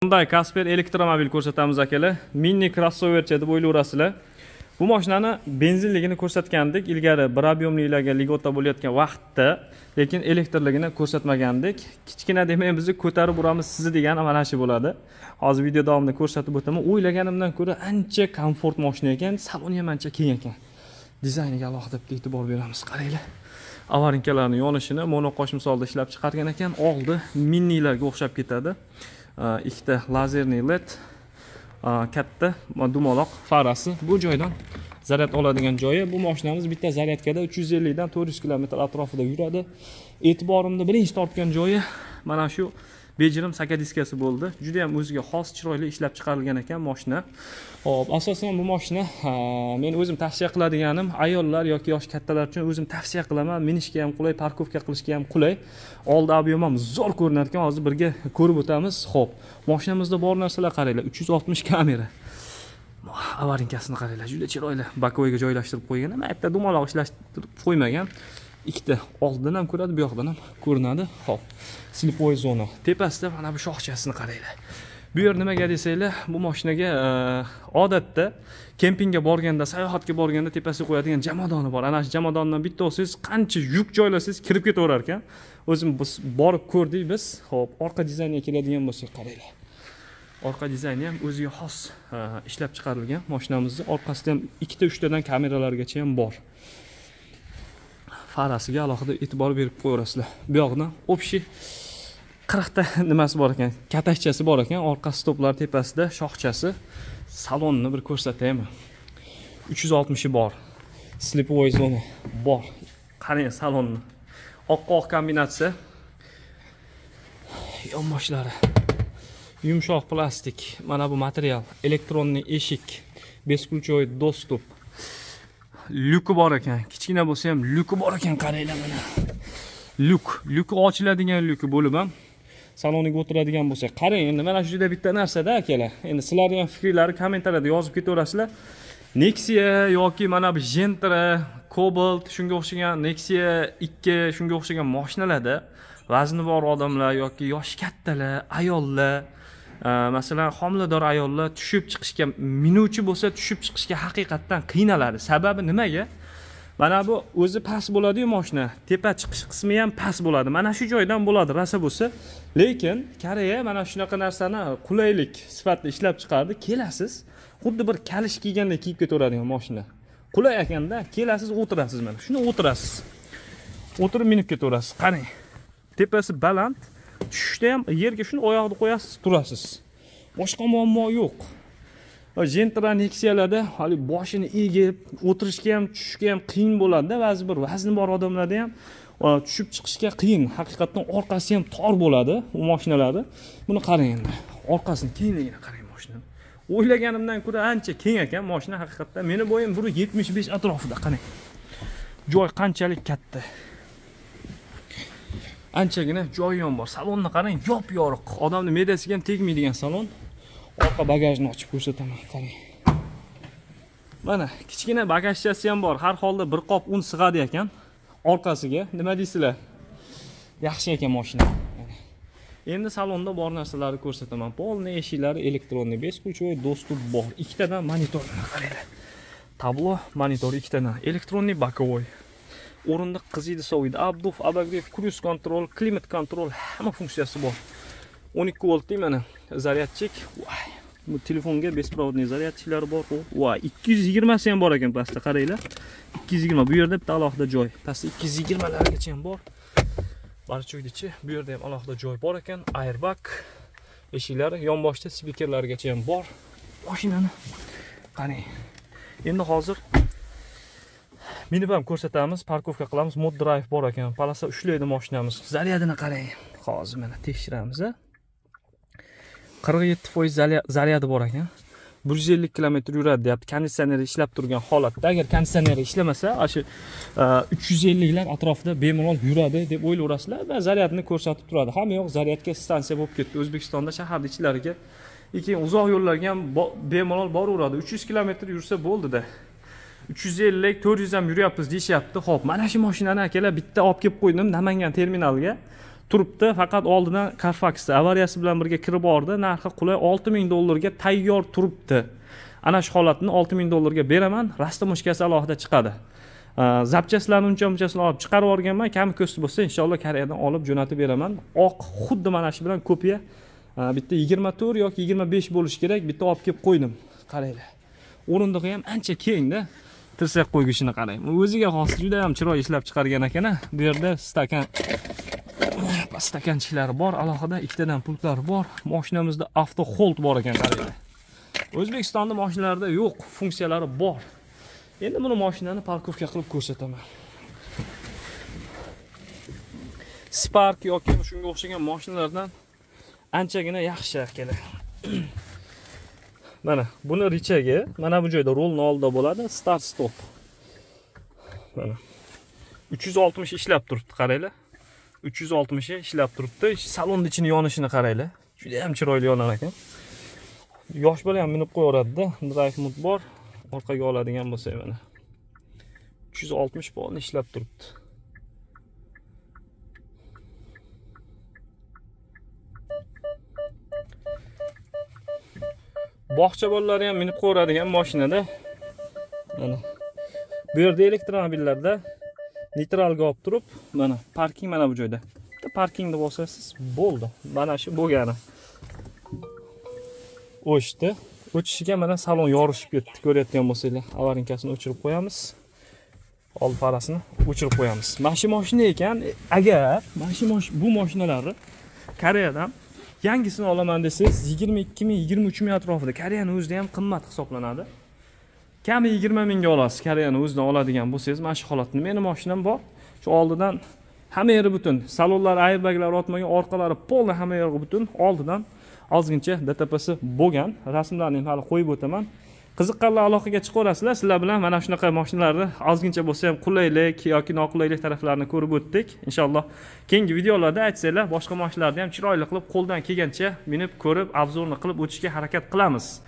Hyundai Casper elektromobil ko'rsatamiz, akalar. Mini crossovercha deb o'ylayverasizlar. Bu mashinani benzinligini ko'rsatgandik ilgari, bir объем lilarga льгота bo'layotgan vaqtda, lekin elektrligini ko'rsatmagandik. Kichkina demang, bizni ko'tarib uramiz sizni degani mana shu bo'ladi. Hozir video davomida ko'rsatib o'taman. O'ylaganimdan ko'ra ancha komfort mashina ekan, saloni ham ancha keng ekan. Dizayniga alohida bitta e'tibor beramiz. Qaranglar. Аварийка larni yonishini monoqosh misolida ishlab chiqargan ekan. Oldi minilarga o'xshab ketadi. Ikkita лазерный LED, katta dumaloq farasi, bu joydan zaryad oladigan joyi. Bu mashinamiz bitta zaryadkada 350 dan 400 kilometr atrofida yuradi. E'tiborimni birinchi tortgan joyi mana shu bejirim sakadiskasi bo'ldi. Juda ham o'ziga xos, chiroyli ishlab chiqarilgan ekan mashina. Xo'p, asosan bu mashina, men o'zim tavsiya qiladiganim, ayollar yoki yoshi kattalar uchun o'zim tavsiya qilaman. Minishga ham qulay, парковка qilishga ham qulay. Oldi объем ham zo'r ko'rinar ekan, hozir birga ko'rib o'tamiz. Xo'p, mashinamizda bor narsalar, qaranglar, 360 kamera. Аварийка sini qaranglar, juda chiroyli боковой ga joylashtirib qo'ygan. Nima bitta dumaloq ishlashtirib qo'ymagan. Ikkita oldidan ham ko'radi, bu yoqdan ham ko'rinadi. Xo'p, слепой zona. Tepasida mana bu shoxchasini qaranglar. Bu yer nimaga desanglar, bu mashinaga odatda kempingga borganda, sayohatga borganda tepasiga qo'yadigan jomadoni bor. Ana shu jomadondan bitta olsangiz, qancha yuk joylasangiz kirib ketaverar ekan. O'zim biz borib ko'rdik biz. Xo'p, orqa dizayniga keladigan bo'lsak, qaranglar. Orqa dizayni ham o'ziga xos ishlab chiqarilgan. Mashinamizni orqasida ham ikkita, uchtadan kameralargacha ham bor. Farasiga alohida e'tibor berib qo'yaverasizlar. Bu yoqdan общий 40 ta nimasi bor ekan, katakchasi bor ekan, orqa stoplar tepasida shoxchasi. Salonni bir ko'rsataymi? 360 bor. Слепой zona bor. Qarang salonni. Oq oq kombinatsiya. Yonboshlari yumshoq plastik, mana bu material, электронный eshik, бесключевой доступ, lyuki bor ekan. Kichkina bo'lsa ham lyuki bor ekan, qaranglar, mana lyuk, lyuki ochiladigan lyuki bo'lib ham. Saloniga o'tiradigan bo'lsak, qarang, endi mana shu yerda bitta narsada, akalar, endi sizlarni ham fikringlarni kommentariyada yozib ketaverasizlar. Nexia yoki mana bu Gentra, Cobalt, shunga o'xshagan, Nexia 2, shunga o'xshagan mashinalarda vazni bor odamlar yoki yoshi kattalar, ayollar, masalan, homilador ayollar tushib chiqishga, minuvchi bo'lsa, tushib chiqishga haqiqatdan qiynaladi. Sababi nimaga? Mana bu o'zi past bo'ladiyu, moshina tepa chiqish qismi ham past bo'ladi, mana shu joydan bo'ladi rosa bo'lsa. Lekin Koreya mana shunaqa narsani qulaylik sifatida ishlab chiqardi. Kelasiz, xuddi bir kalish kiygandek kiyib ketaveradigan moshina qulay ekanda. Kelasiz, o'tirasiz, mana shuni o'tirasiz, o'tirib minib ketaverasiz. Qarang, tepasi baland, tushishda ham yerga shuni oyog'ini qo'yasiz, turasiz, boshqa muammo yo'q. Gentra, Nexialarda hali boshini egib o'tirishga ham, tushishga ham qiyin bo'ladida. Ba'zi bir vazni bor odamlarda ham tushib chiqishga qiyin haqiqatdan. Orqasi ham tor bo'ladi u mashinalarni. Buni qarang, endi orqasini kengligini qarang mashinani. O'ylaganimdan ko'ra ancha keng ekan mashina haqiqatdan. Meni bo'yim 1,75 atrofida, qarang, joy qanchalik katta, anchagina joyi ham bor. Salonni qarang, yop yorug', odamni me'dasiga ham tegmaydigan salon. Orqa bagajni ochib ko'rsataman, qarang, mana kichkina bagajchasi ham bor. Har holda bir qop un sig'adi ekan orqasiga. Nima deysizlar, yaxshi ekan mashina. Endi salonda bor narsalarni ko'rsataman. Полный eshiklari электронный, бесключевой доступ bor, ikkitadan monitor, qaranglar, tablo monitor ikkitadan, электронный боковой, o'rindiq qiziydi, soviydi, обдув, обогрев, круиз контроль, климат контроль, hamma funksiyasi bor. 12 voltlik mana зарядчик. Voy, bu telefonga беспроводный зарядчик lari bor. Voy, 220 si ham bor ekan pastda, qaranglar, 220. Bu yerda bitta alohida joy, pastda 220 largacha ham bor. Barchuydichi, bu yerda ham alohida joy bor ekan. Airbag eshiklari, yonboshda spikerlargacha ham bor. Mashinani qarang, endi hozir minib ham ko'rsatamiz, парковка qilamiz. Mod drive bor ekan, полоса ushlaydi mashinamiz. Zaryadini qarang, hozir mana tekshiramiz. 47% zaryadi bor ekan, 150 kilometr yuradi deyapti konditsioner ishlab turgan holatda. Agar konditsioner ishlamasa, ana shu 350lar atrofida bemalol yuradi deb o'ylayverasizlar va zaryadni ko'rsatib turadi. Hamma yoq zaryadka stansiya bo'lib ketdi O'zbekistonda, shaharni ichlariga, keyin uzoq yo'llarga ham bemalol boraveradi. 300 kilometr yursa bo'ldida, 350, 400 ham yuryapmiz deyishyapti. Ho'p, mana shu mashinani, akalar, bitta olib kelib qo'ydim Namangan terminaliga. Turibdi, faqat oldidan Carfaxda avariyasi bilan birga kirib bordi. Narxi qulay, $6000 ga tayyor turibdi. Ana shu holatini $6000 ga beraman. Растаможка si alohida chiqadi. Запчасть larni uncha munchasini olib chiqarib yuborganman. Kami ko'sti bo'lsa, inshaalloh Koreyadan olib jo'natib beraman. Oq xuddi mana shu bilan kopiya. Bitta 24 yoki 25 bo'lishi kerak, bitta olib kelib qo'ydim. Qaranglar. O'rindig'i ham ancha kengda. Tirsak qo'ygishini qarang. O'ziga xos juda ham chiroyli ishlab chiqargan ekan. Bu yerda stakanchiklari bor, alohida ikkitadan pultlari bor. Mashinamizda auto hold bor ekan, qaranglar. O'zbekistonda mashinalarda yo'q, funksiyalari bor. Endi buni mashinani парковка qilib ko'rsataman. Spark yoki shunga o'xshagan mashinalardan anchagina yaxshi akalar. Mana buni рычаг i mana bu joyda, rulni oldida bo'ladi, start stop. Mana 360 ishlab turibdi, qaranglar. 360 ishlab turibdi. Salonni ichini yonishini qaranglar. Juda ham chiroyli yonar ekan. Yosh bola ham minib qo'yaveradida. Drive mode bor. Orqaga oladigan bo'lsak, mana 360 polni ishlab turibdi. Bog'cha bolalari ham minib qo'yaveradigan mashinada. Mana bu yerda elektromobillarda neytralga olib turib, mana parking mana bu joyda. Bitta parkingni bosasiz, bo'ldi. Mana shu bo'lgani. O'chdi. O'chishiga mana salon yorishib ketdi, ko'rayotgan bo'lsanglar. Аварийка sini o'chirib qo'yamiz. Old farasini o'chirib qo'yamiz. Mana shu mashina ekan, agar mana shu bu mashinalarni Koreyadan yangisini olaman desangiz, 22 ming, 23 ming atrofida. Koreyani o'zida ham qimmat hisoblanadi. Kami 20 mingga olasiz Koreyani o'zidan oladigan bo'lsangiz, mana shu holatni. Meni mashinam bor. Shu oldidan hamma yeri butun. Salonlar, airbaglar otmagan, orqalari polni hamma yeri butun. Oldidan ozgincha DTPsi bo'lgan. Rasmlarni ham hali qo'yib o'taman. Qiziqqanlar aloqaga chiqaverasizlar. Sizlar bilan mana shunaqa mashinalarni ozgincha bo'lsa ham qulaylik yoki noqulaylik taraflarini ko'rib o'tdik. Inshaalloh keyingi videolarda aytsanglar, boshqa mashinalarni ham chiroyli qilib qo'ldan kelgancha minib ko'rib, обзор ni qilib o'tishga harakat qilamiz.